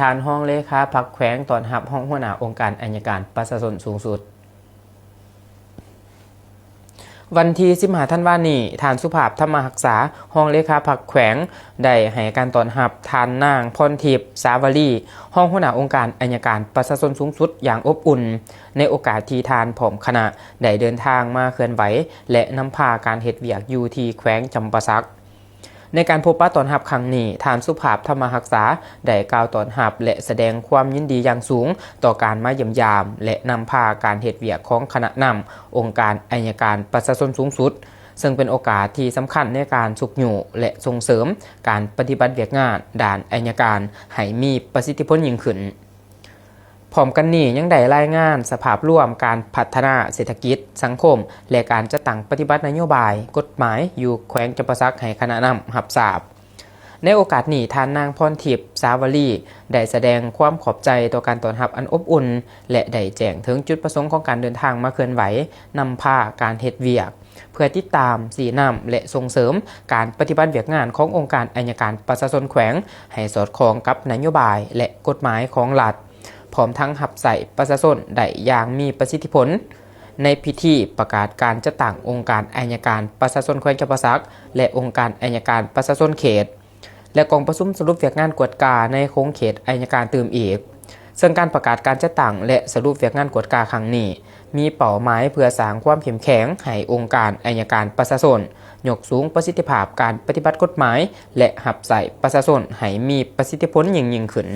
ທ່ານຮອງເລຂາພັກແຂວງຕ້ອນຮັບຮອງຫົວໜ້າອົງການໄອຍະການປະຊາຊົນສູງສຸດ. ວັນທີສິບຫ້າທັນວານີ້, ທ່ານ ສຸພາບ ທຳມະຮັກສາ ຮອງເລຂາພັກແຂວງ ໄດ້ໃຫ້ການຕ້ອນຮັບທ່ານນາງ ພອນທິບ ສາວະລີ ຮອງຫົວໜ້າອົງການໄອຍະການປະຊາຊົນສູງສຸດຢ່າງອົບອຸ່ນ ໃນໂອກາດທີ່ທ່ານພ້ອມຄະນະໄດ້ເດີນທາງມາເຄື່ອນໄຫວ ແລະ ນຳພາການເຮັດວຽກຢູ່ທີ່ແຂວງຈຳປາສັກ. ໃນການພົບປະຕ້ອນຮັບຄັ້ງນີ້, ທ່ານ ສຸພາບ ທຳມະຮັກສາ ໄດ້ກ່າວຕ້ອນຮັບ ແລະ ສະແດງຄວາມຍິນດີຢ່າງສູງຕໍ່ການມາຢ້ຽມຢາມ ແລະ ນຳພາການເຮັດວຽກຂອງຄະນະນຳອົງການໄອຍະການປະຊາຊົນສູງສຸດ, ເຊິ່ງເປັນໂອກາດທີ່ສຳຄັນໃນການຊຸກຍູ້ ແລະ ສົ່ງເສີມການປະຕິບັດວຽກງານດ້ານໄອຍະການໃຫ້ມີປະສິດທິຜົນຍິ່ງຂຶ້ນ. ພ້ອມກັນນີ້ຍັງໄດ້ລາຍງານສະພາບລວມການພັດທະນາເສດຖະກິດ, ສັງຄົມ ແລະ ການຈັດຕັ້ງປະຕິບັດນະໂຍບາຍ, ກົດໝາຍຢູ່ແຂວງຈຳປາສັກໃຫ້ຄະນະນຳຮັບຊາບ. ໃນໂອກາດນີ້, ທ່ານນາງ ພອນທິບ ສາວະລີ ໄດ້ສະແດງຄວາມຂອບໃຈຕໍ່ການຕ້ອນຮັບອັນອົບອຸ່ນ ແລະ ໄດ້ແຈ້ງເຖິງຈຸດປະສົງຂອງການເດີນທາງມາເຄື່ອນໄຫວ, ນຳພາການເຮັດວຽກ ເພື່ອຕິດຕາມ, ຊີ້ນຳ ແລະ ສົ່ງເສີມການປະຕິບັດວຽກງານຂອງອົງການໄອຍະການປະຊາຊົນແຂວງ ໃຫ້ສອດຄ່ອງກັບນະໂຍບາຍ ແລະ ກົດໝາຍຂອງລັດ, ພ້ອມທັງຮັບໃຊ້ປະຊາຊົນໄດ້ຢ່າງມີປະສິດທິຜົນ. ໃນພິທີປະກາດການຈັດຕັ້ງອົງການໄອຍະການປະຊາຊົນແຂວງຈຳປາສັກ ແລະ ອົງການໄອຍະການປະຊາຊົນເຂດ ແລະ ກອງປະຊຸມສະຫຼຸບວຽກງານກວດກາໃນຂົງເຂດໄອຍະການຕື່ມອີກ. ເຊິ່ງການປະກາດການຈັດຕັ້ງ ແລະ ສະຫຼຸບວຽກງານກວດກາຄັ້ງນີ້ ມີເປົ້າໝາຍເພື່ອສ້າງຄວາມເຂັ້ມແຂງໃຫ້ອົງການໄອຍະການປະຊາຊົນ, ຍົກສູງປະສິດທິພາບການປະຕິບັດກົດໝາຍ ແລະ ຮັບໃຊ້ປະຊາຊົນໃຫ້ມີປະສິດທິຜົນຍິ່ງໆຂຶ້ນ.